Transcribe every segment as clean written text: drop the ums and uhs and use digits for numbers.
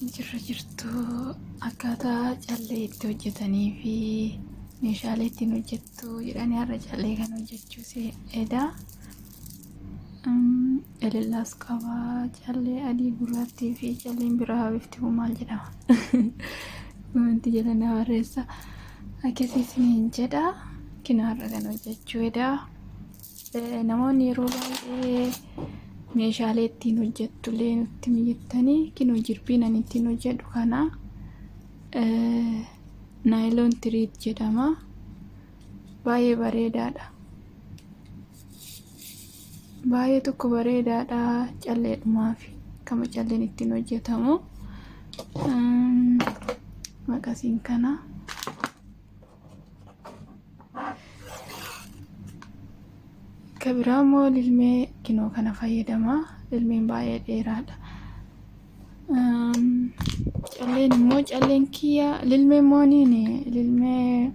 Jirra jirtu akkaataa callee itti hojjetanii fi meeshaalee ittiin hojjettu jedhanii har'a callee kan hojjechuu si eda. Elellaas qaba callee adii gurraattii fi calleen biraa bifti kun maal jedhama? Wanti jala na barreessa. Akkasii isiniin jedha. Kina har'a kan hojjechuu eda. Namoonni yeroo baay'ee meeshaalee ittiin hojjettullee nutti mijettanii kinoo jirbiin ani ittiin hojjedhu kana naayiloon tiriit jedhama. Baay'ee bareedaadha. Baay'ee tokko bareedaadha calleedhumaaf kama calleen ittiin hojjetamu. Maqasiin kana. Ka biraa immoo lilmee kinoo kana fayyadama. Lilmeen baay'ee dheeraadha. Calleen immoo calleen kiyya lilmee immoo niin lilmee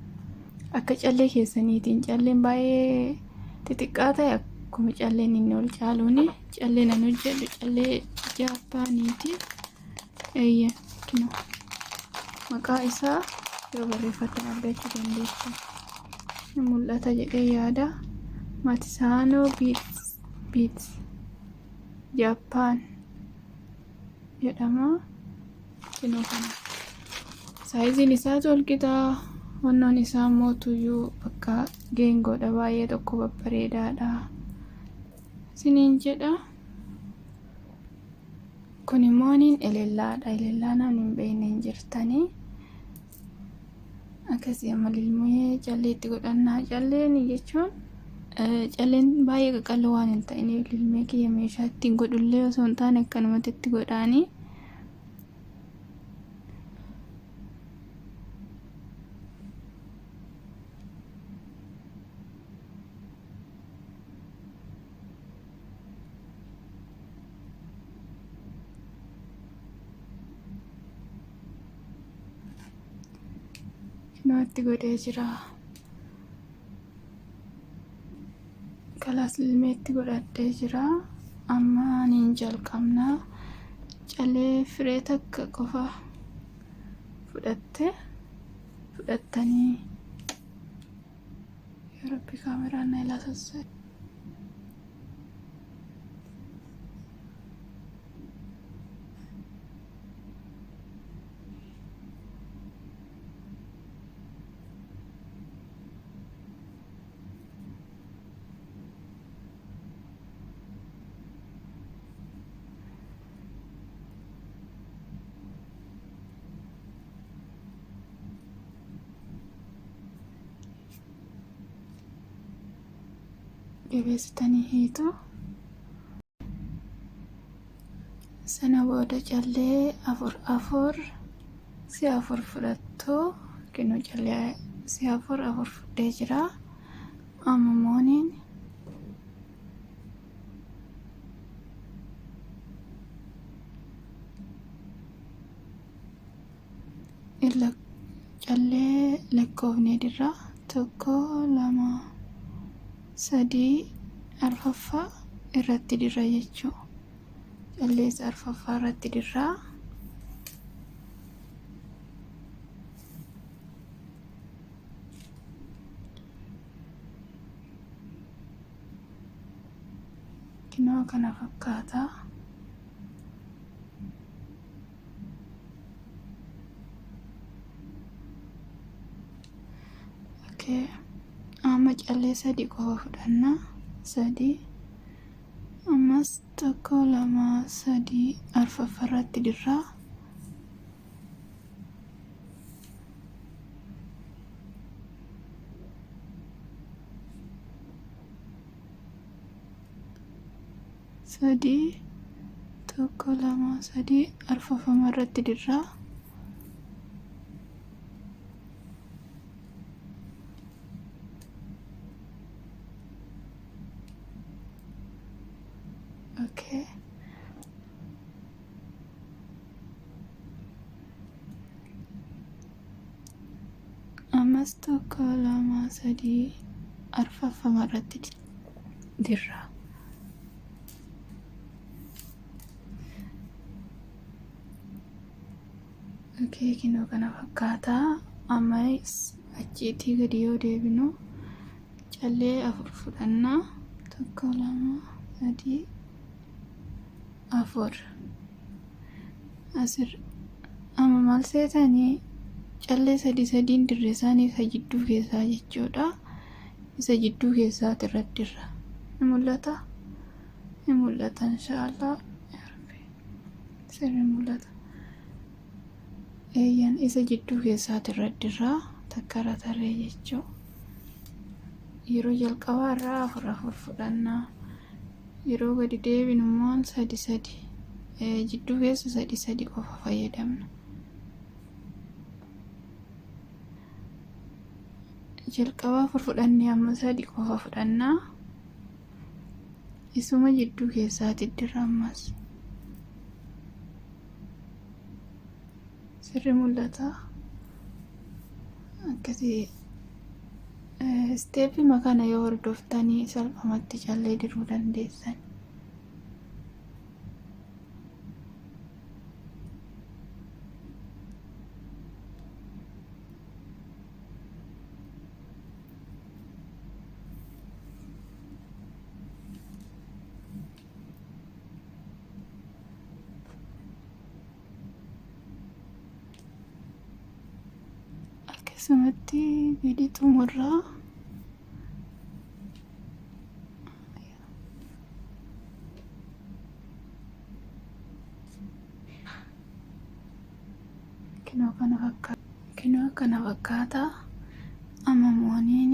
akka callee keessaniitiin calleen baay'ee xixiqqaa ta'e akkuma calleen inni ol caaluuni calleen an hojjedhu callee Jaappaaniiti. Eeyyee kinoo maqaa isaa yoo barreeffattan argachuu dandeessu. Ni mul'ata jedhee yaada. Matisaanoo Beats Jaappaan jedhama. Kinoo kana. Saayiziin isaatu wal qixa. Wannoon isaa immoo tuyyuu bakka geengoodha baay'ee tokko babbareedaadha. Isiniin jedha. Kun immoo niin elellaadha. Elellaa namni hin beekne hin jirtanii. Akkasii amma lilmee callee itti godhannaa. Calleen jechuun calleen baay'ee qaqalloo waan hin ta'iniif lilmee kiyya meeshaa ittiin godhullee osoo hin taane akkanumatti itti godhaanii. Kinoo itti godhee jira. Kalaas lilmee itti godhadhee jira. Amma niin jalqabna. Calee firee takka qofa fudhatte fudhattanii yaa rabbi kaameraan na ilaa sassee. Jabeessitanii hiitu. Sana booda callee afur afur si afur fudhattu. Kinoo callee si afur afur fudhee jira. Amma mooniin Callee lakkoofnee dirra 1 2 3 arfaffaa irratti dirra jechuu callee isa arfaffaa irratti dirra. Kinoo kana fakkaata. Okay. Amma callee sadii qofa fudhanna. Sadii. Ammas tokko lama sadii arfaffaa irratti dirraa. Sadii tokko lama sadii arfafama irratti dirraa. Okay. Ammas tokko lama sadii arfaffama irratti dirra. Okay, kinoo kana fakkaata. Amma achiitii gadi yoo deebinu callee afur fudhannaa. Tokko, lama, sadii, afur. Asir amma maal seetanii callee sadii sadiin dirree isaanii isa jidduu keessaa jechuudha. Isa jidduu keessaati irratti dirra. Ni mul'ata? Ni mul'ata inshaallah. Yaa Rabbi. Sirri mul'ata. Eeyyan isa jidduu keessaati irra dirraa takka irra tarree jechuu. Yeroo jalqabaa irraa afur afur fudhannaa. Yeroo gadi deebinu immoo sadi sadi jidduu keessa sadi sadi qofa fayyadamna. Jalqaba afur fudhannee amma sadi qofa fudhannaa. Isuma jidduu keessaati dirra ammas. Sirri mul'ata. Akkasii isteeppima kana yoo hordoftanii salphumatti callee diruu dandeessan. Akkasumatti gadi xumurraa. Kinoo kana fakkaata. Kinoo kana fakkaata. Amma mooniin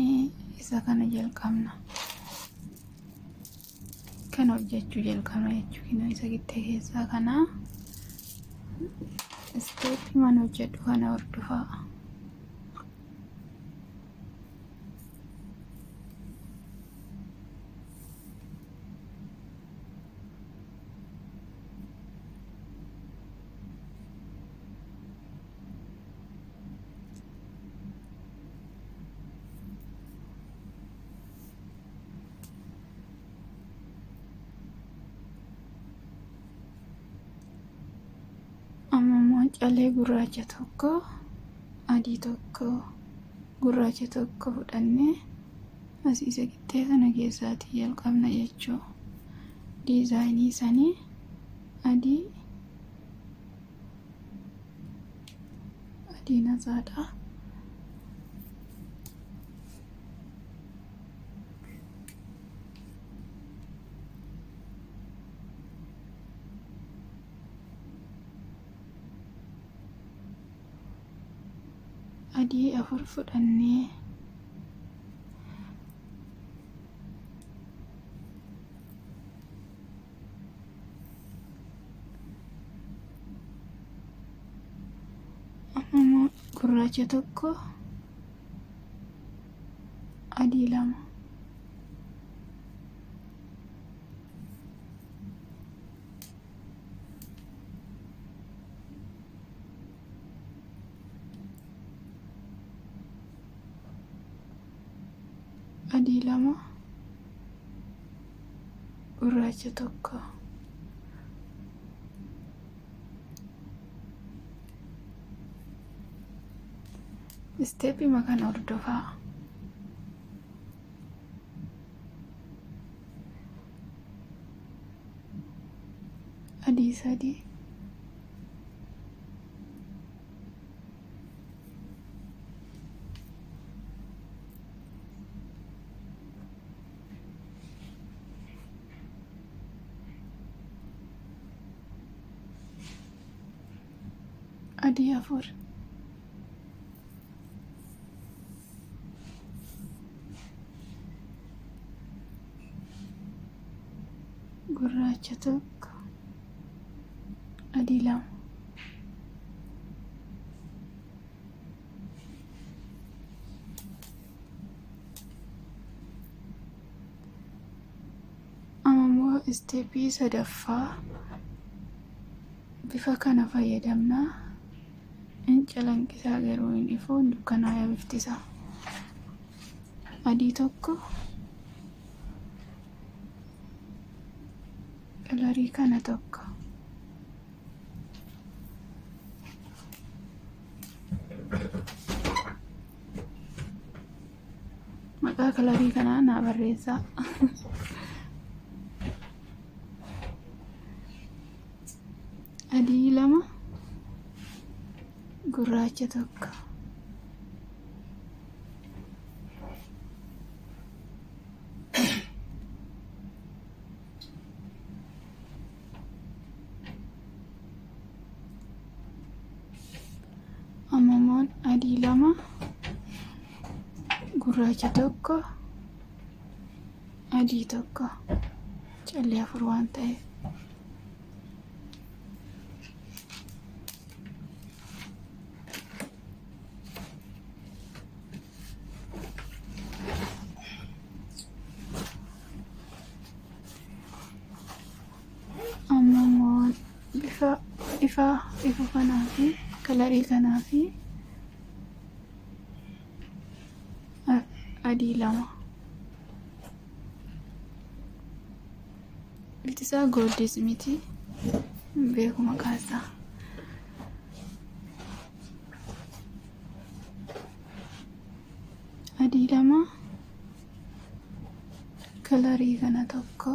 isa kana jalqabna. Kana hojjechuu jalqabna jechuu kinoo isa gittee keessaa kana. Isteeppii mana hojjedhu kana hordofaa. Amma immoo calee gurraacha tokko, adii tokko, gurraacha tokko fudhannee asii isa qixxee kana keessaatii jalqabna jechuu. Diizaayinii sanii adii adii nasaadha. Adii afur fudhannee amma immoo gurraacha tokko, adii lama. Adii lama, gurraacha tokko. Isteeppima kana hordofaa. Adii sadii. Adii afur. Gurraacha tokko, adii lama. Amma immoo isteeppii sadaffaa bifa kana fayyadamna. In calanqisaa garuu hin ifu, hin dukkanaa'aa bifti isaa. Adii tokko, kalarii kana tokko. Maqaa kalarii kanaa naa barreessaa. Adii lama, gurraacha tokko. Ammamoon adii lama, gurraacha tokko, adii tokko, callee afur waan ta'eef. Amma immoo bifa ifaa ifu kanaa fi kalarii kanaa fi adii lama. Bifti isaa gooldis miti, hin beeku maqaa isaa. Adii lama, kalarii kana tokko.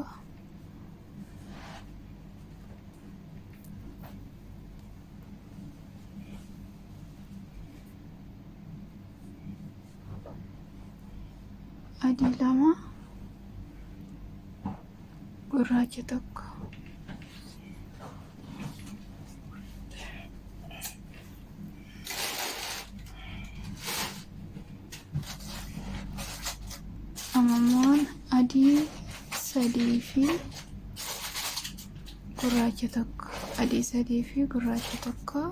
Adii lama, gurraacha tokko. Amammoon adii sadii fi gurraacha tokko. Adii sadii fi gurraacha tokko.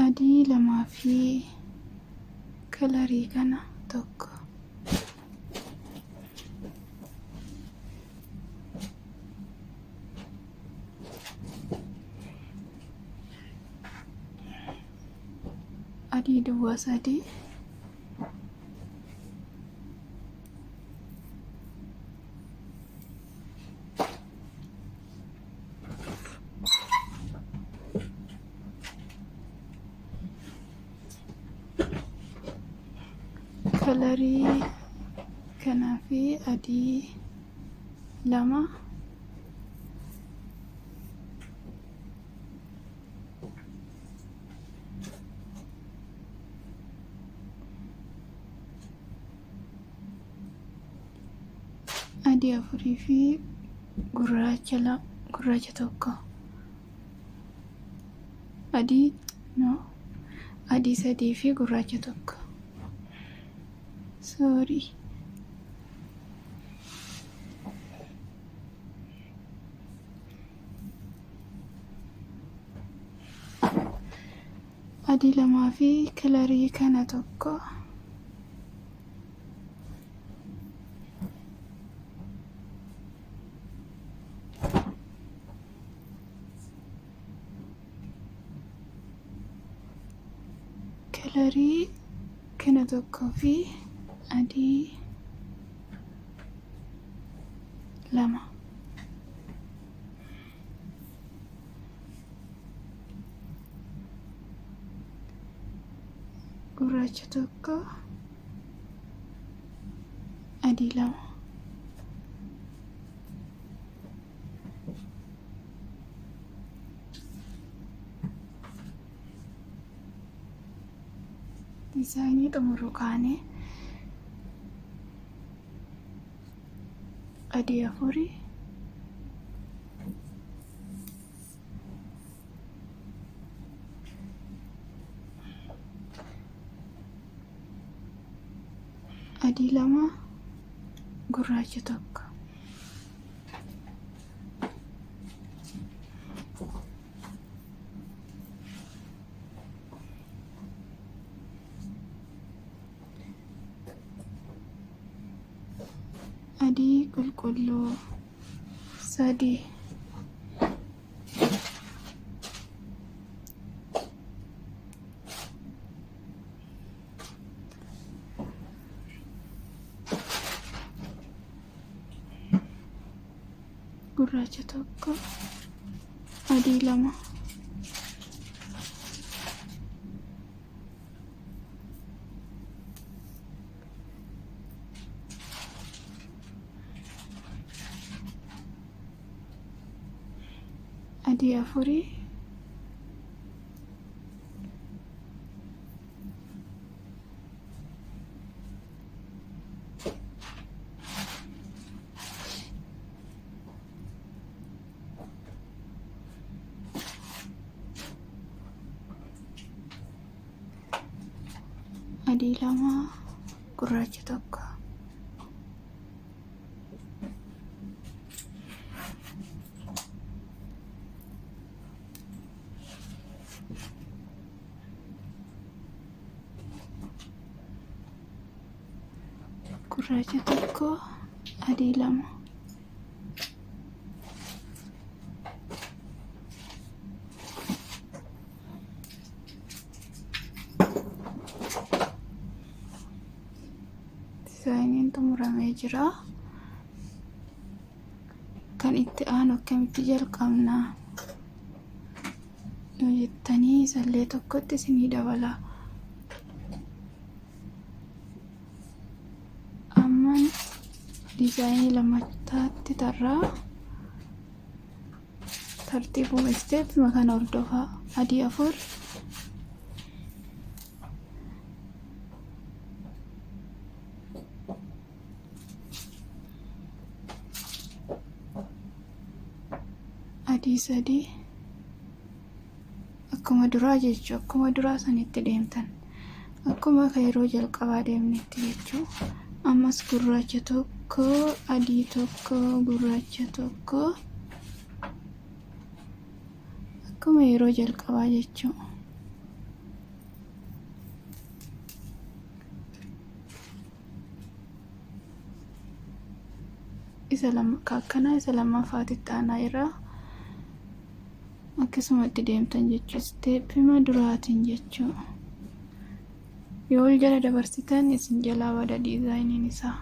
Adii lamaa fi kalarii kana tokko. Adii duwwaa sadii. Kalarii kanaa fi adii lama. Adii afurii fi gurraacha lama, gurraacha tokko. Adii, no, adii sadii fi gurraacha tokko. Sorry. Adii lamaa fi kalarii kana tokko. Kalarii kana tokko fi adii lama. Gurraacha tokko, adii lama. Diizaayinii xumuruu kaane adii afuri, adii lama, gurraacha tokko. Adii qulqulluu sadii. Gurraacha tokko, adii lama. Adii afurii. Adii lama, gurraacha tokko. Gurraacha tokko, adii lama. Dizaayiniin xumuramee jira. Kan itti aanu akkamitti jalqabna yoo jettanii isallee tokkotti isinii dabala. Amman dizaayinii lammataatti tarraa tartiibuma isteepima kana hordofaa. Adii afur, adii sadii, akkuma duraa jechuu, akkuma duraa sanitti deemtan, akkuma akka yeroo jalqabaa deemnetti jechuu. Ammas gurraacha tokko, adii tokko, gurraacha tokko, akkuma yeroo jalqabaa jechuu. Isa akkanaa isa lammaffaatitti aanaa irraa akkasumatti deemtan jechuu, isteeppima duraatiin jechuu. Yoo ol jala dabarsitan isin jalaa bada diizaayiniin isaa.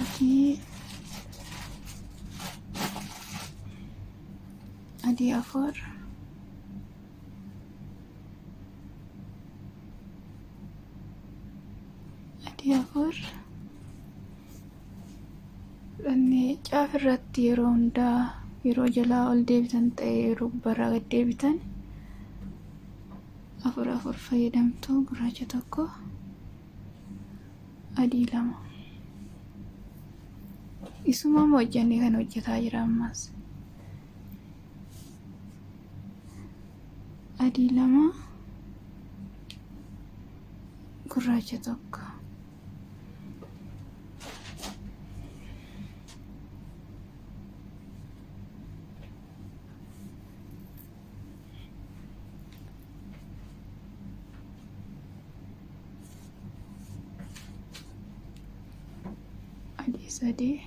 Adii, adii afur, adii afur fudhannee caaf irratti yeroo hundaa yeroo jalaa ol deebitan ta'e yeroo gubbaarraa gad deebitan afur afur fayyadamtu. Gurraacha tokko, adii lama. Isuma hojjannee kan hojjetaa jira. Ammas adii lama, gurraacha tokko. Adii sadii,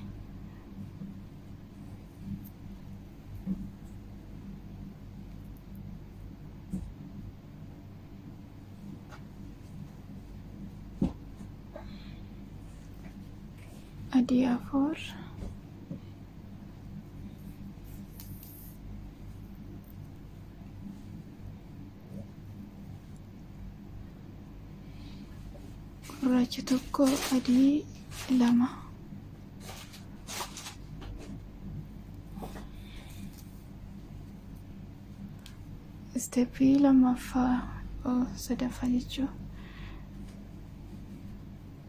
adii afur, gurraacha tokko, adii lama. Isteeppii lammaffaa, sadaffaa jechuu,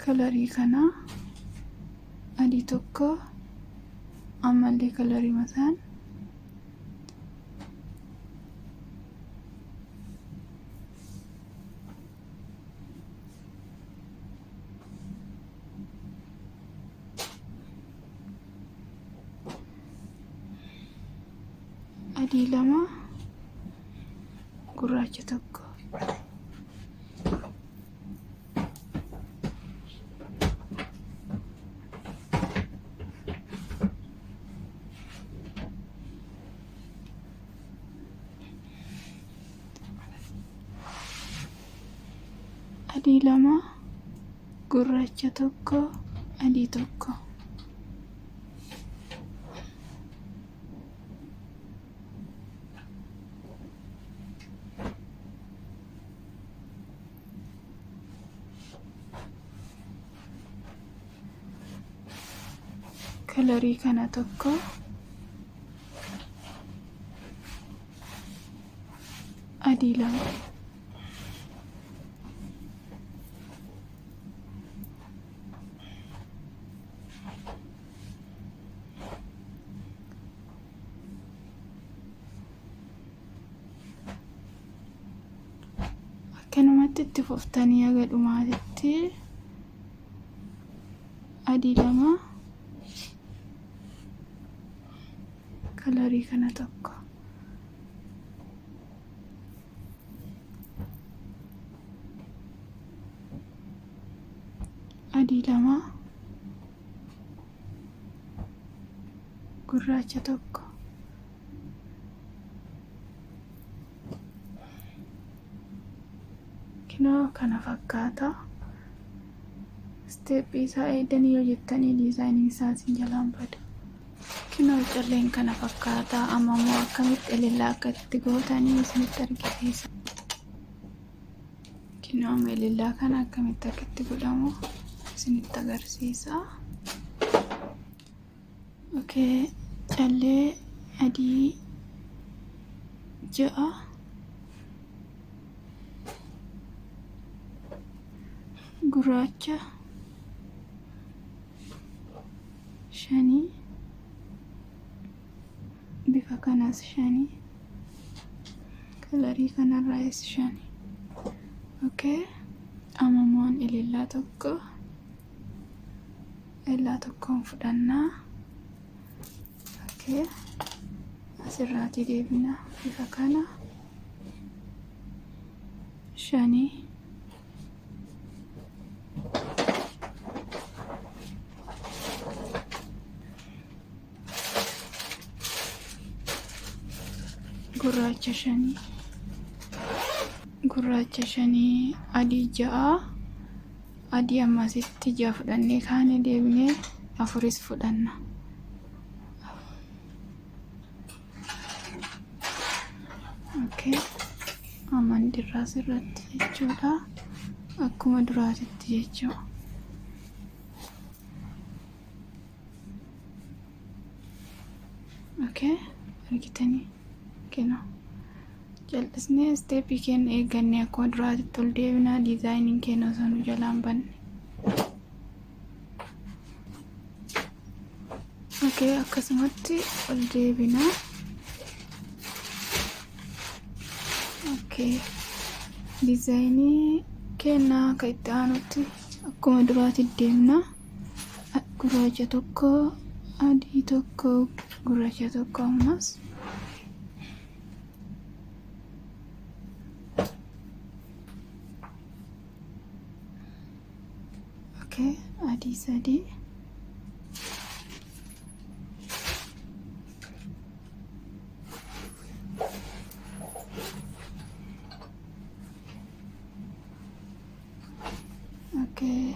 kalarii kana adii tokko, ammallee kalarii mataan adii lama, gurraacha tokko. Adii lama, gurraacha tokko. Adii tokko. Kalarii kana tokko. Adii lama. Akkanumatti itti fuftanii haga dhumaatitti adii lama, kalarii kana tokko. Adii lama, gurraacha tokko. Kinoo kana fakkaata. Isteeppii isaa eegdanii yoo jettanii diizaayiniin isaa isin jalaan bada. Kinoo calleen kana fakkaata. Amma immoo akkamitti elellaa akka itti gootanii isinitti argisiisa. Kinoo amma elellaa kana akkamitti akka itti godhamu isinitti agarsiisa. Okay, callee adii 6, gurraacha shanii, bifa kanas shanii, kalarii kanarraayis shani. Okay, amma immoo elellaa tokko, elellaa tokkoon fudhannaa. Okay, asirraatii deebina, bifa kana shanii, gurraacha shanii, gurraacha shanii, adii ja'a. Adii ammasitti ja'a fudhannee kaane deebinee afuris fudhanna. Okay. Amman dirraas irratti jechuudha. Akkuma duraatitti jechuudha. Okay. Argitanii kenna. Jal'isnee isteeppii keenya eeggannee akkuma duraatitti ol deebinaa, diizaayiniin keenya osoo nu jalaan banne. Okay, akkasumatti ol deebinaa. Okay. Diizaayinii keenya akka itti aanutti akkuma duraatti deemna. Gurraacha tokko, adii tokko, gurraacha tokko ammas. Okay, adii sadii. Okay.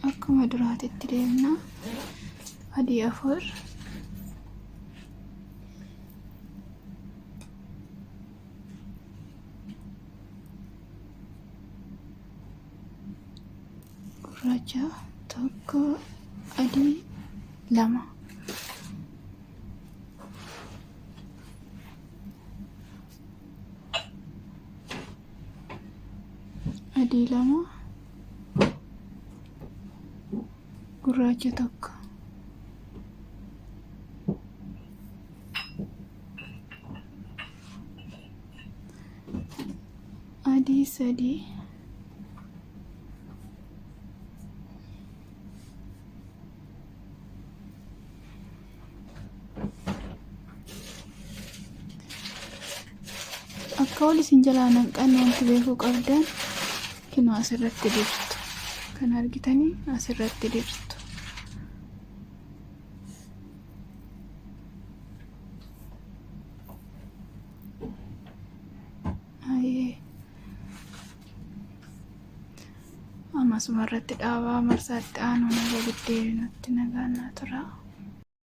Akkuma duraatitti deemna. Adii afur. Gurraacha tokko, adii lama. Adii lama, gurraacha tokko. Adii sadii. Akka wal isin jalaa nanqanne wanti beekuu qabdan kinoo asirratti dirtu. Kan argitanii asirratti dirtu. Hayyee. Ammasuma irratti dhaabaa marsaatti aanu naga deddeebinutti nagaan naa tura.